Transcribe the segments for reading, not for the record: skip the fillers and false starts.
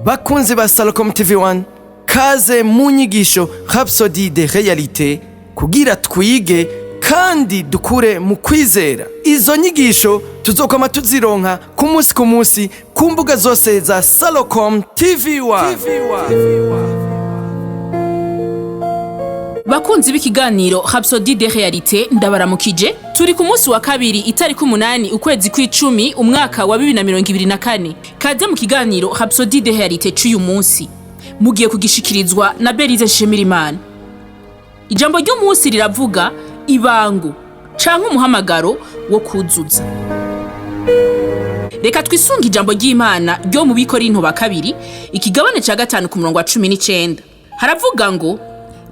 Bakunzi ba Salcom TV1, kaze mu nyigisho Rhapsodie de Réalité kugira twige kandi dukure mu kwizera. Izo nyigisho tuzokwama tuzironka ku munsi ku munsi ku mbuga zose za Salcom TV1. Bakunzi b'ikiganiro Rhapsodie de Réalité, ndabaramukije. Turi ku munsi wa kabiri, itariki 8 ukwezi kw'icumi umwaka wa 2024. Kaze mu kiganiro Rhapsodie de Réalité c'uyu munsi, mugiye kugishikirizwa na Berize Nshimirimana. Ijambo ry'umunsi riravuga ibango canke umuhamagaro wo kuzuza. Reka twisunge ijambo ry'Imana ryo mu Bikorinto ba kabiri, ikigabane ca 5, ku murongo wa 19. Haravuga ngo: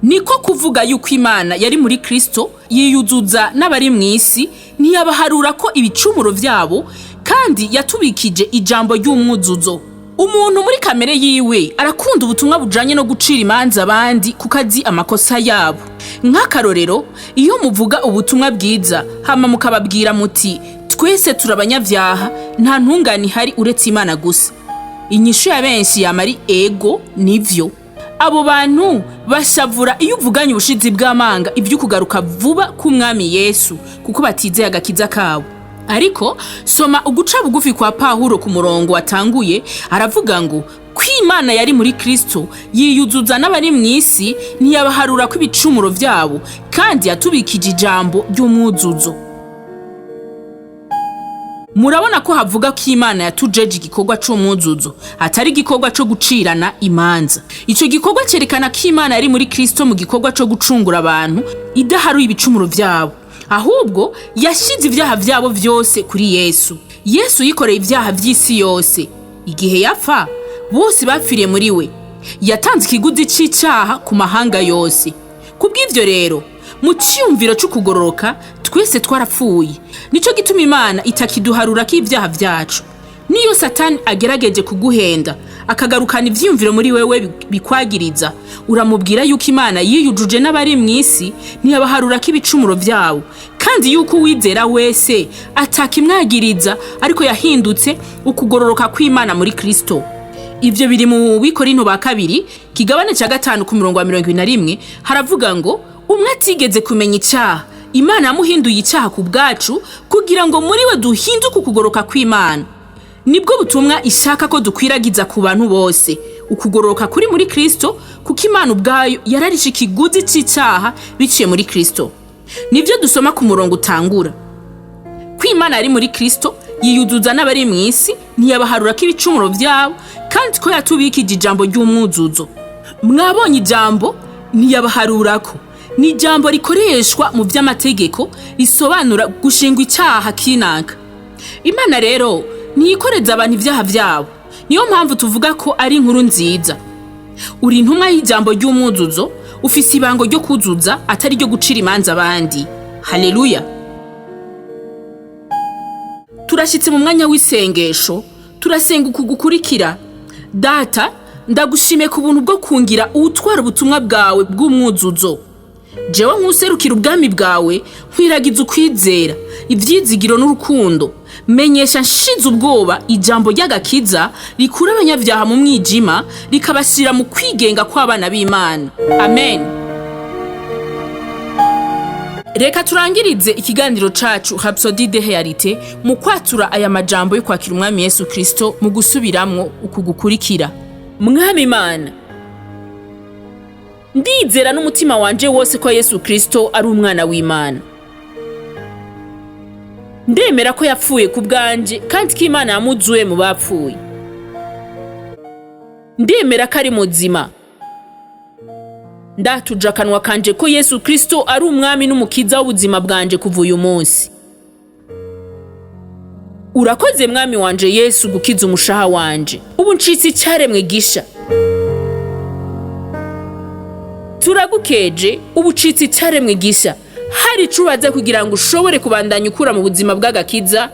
"Niko kuvuga yuko Imana yari muri Kristo yiyuzuza n'abari mu isi, ntiyabaharura ko ibicumuro vyabo, kandi yatubikije ijambo ry'umwuzuzo." Umuntu muri kamere yiwe arakunda ubutumwa bujanye no gucira imanza abandi kuko azi amakosa yabo. Nk'akarorero, iyo muvuga ubutumwa bwiza hama mukababwira muti: "Twese turi abanyavyaha, nta ntungane ihari uretse Imana gusa", inyishu ya benshi yama ari: "Ego, nivyo." Abo bantu bashavura iyo uvuganye ubushizi bw'amanga ivy'ukugaruka vuba k'Umwami Yesu, kuko batizeye agakiza kabo. Ariko soma uguca bugufi kwa Pawulo ku murongo watanguye. Aravuga ngo ko Imana yari muri Kristo yiyuzuza n'abari mu isi, ntiyabaharura ko ibicumuro vyabo, kandi yatubikije ijambo ry'umwuzuzo. Murabona ko havuga ko Imana yatujeje igikorwa c'umwuzuzo, atari igikorwa co gucirana imanza. Ico gikorwa cerekana ko Imana yari muri Kristo mu gikorwa co gucungura abantu, idaharuye ibicumuro vyabo, ahubwo yashize ivyaha vyabo vyose kuri Yesu. Yesu yikoreye ivyaha vy'isi yose. Igihe yapfa, bose bapfiriye muri we. Yatanze ikiguzi c'icaha ku mahanga yose. Kubw'ivyo rero, mu ciyumviro c'ukugororoka, twese twarapfuye. Nico gituma Imana itakiduharura ko ivyaha vyacu. Niyo Satani agerageje kuguhenda akagarukana ivyiyumviro muri wewe bikwagiriza, uramubwira yuko Imana yiyujuje n'abari mw'isi, ntiyabaharura ko ibicumuro vyabo, kandi yuko uwizera wese atakimwagiriza, ariko yahindutse ukugororoka kw'Imana muri Kristo. Ivyo biri mu Bikorinto ba kabiri, kigabane ca 5, ku murongo wa 71. Haravuga ngo: "Umwe atigeze kumenya icaha, Imana yamuhinduye icaha ku bwacu, kugira ngo muri we duhinduke ukugoroka kw'Imana." Nibwo butumwa ishaka ko dukwiragiza ku bantu bose, ukugororoka kuri muri Kristo, kuko Imana ubwayo yararishe ikiguzi c'icaha biciye muri Kristo. Nivyo dusoma ku murongo utangura, ko Imana yari muri Kristo yiyuzuza n'abari mu isi, ntiyabaharura ko ibicumuro vyabo, kandi ko yatubikije ijambo ry'umwuzuzo. Mwabonye ijambo "ntiyabaharurako"? Ni ijambo rikoreshwa mu vy'amategeko, risobanura gushingwa icaha kinaka. Imana rero ntiyikoreza abantu ivyaha vyabo. Niyo mpamvu tuvuga ko ari inkuru nziza. Uri intumwa y'ijambo ry'umwuzuzo. Ufise ibango ryo kuzuza, atari ryo gucira imanza abandi. Haleluya! Turashitse mu mwanya w'isengesho. Turasenga uku gukurikira: Data, ndagushimiye ku buntu bwo kungira uwutwara ubutumwa bwawe bw'umwuzuzo. Jewe nk'userukira ubwami bwawe, nkwiragiza ukwizera, ivyizigiro n'urukundo. Menyesha nshize ubwoba ijambo ry'agakiza rikura abanyabyaha mu mwijima, rikabashyira mu kwigenga kw'abana b'Imana. Amen. Reka turangirize ikiganiro cacu Rhapsodie de Réalité mu kwatura aya majambo yo kwakira Umwami Yesu Kristo mu gusubiramwo uku gukurikira: Mwami Imana, ndizera n'umutima wanje wose ko Yesu Kristo ari umwana w'Imana. Ndemera ko yapfuye ku bwanje, kandi ko Imana yamuzuye mu bapfuye. Ndemera ko ari muzima. Ndatuje akanwa kanje ko Yesu Kristo ari Umwami n'Umukiza w'ubuzima bwanje kuva uyu munsi. Urakoze, Mwami wanje Yesu, gukiza umushaha wanje. Ubu ncitse icyaremwe gisha. Turagukeje, ubu ucitse icyaremwe gisha. Hari ico ubaza kugira ngo ushobore kubandanya ukura mu buzima bw'agakiza,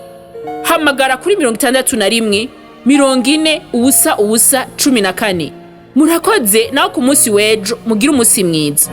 hamagara kuri 61 40 0 0 14. Murakoze. Nawe ku munsi w'ejo mugire umunsi mwiza.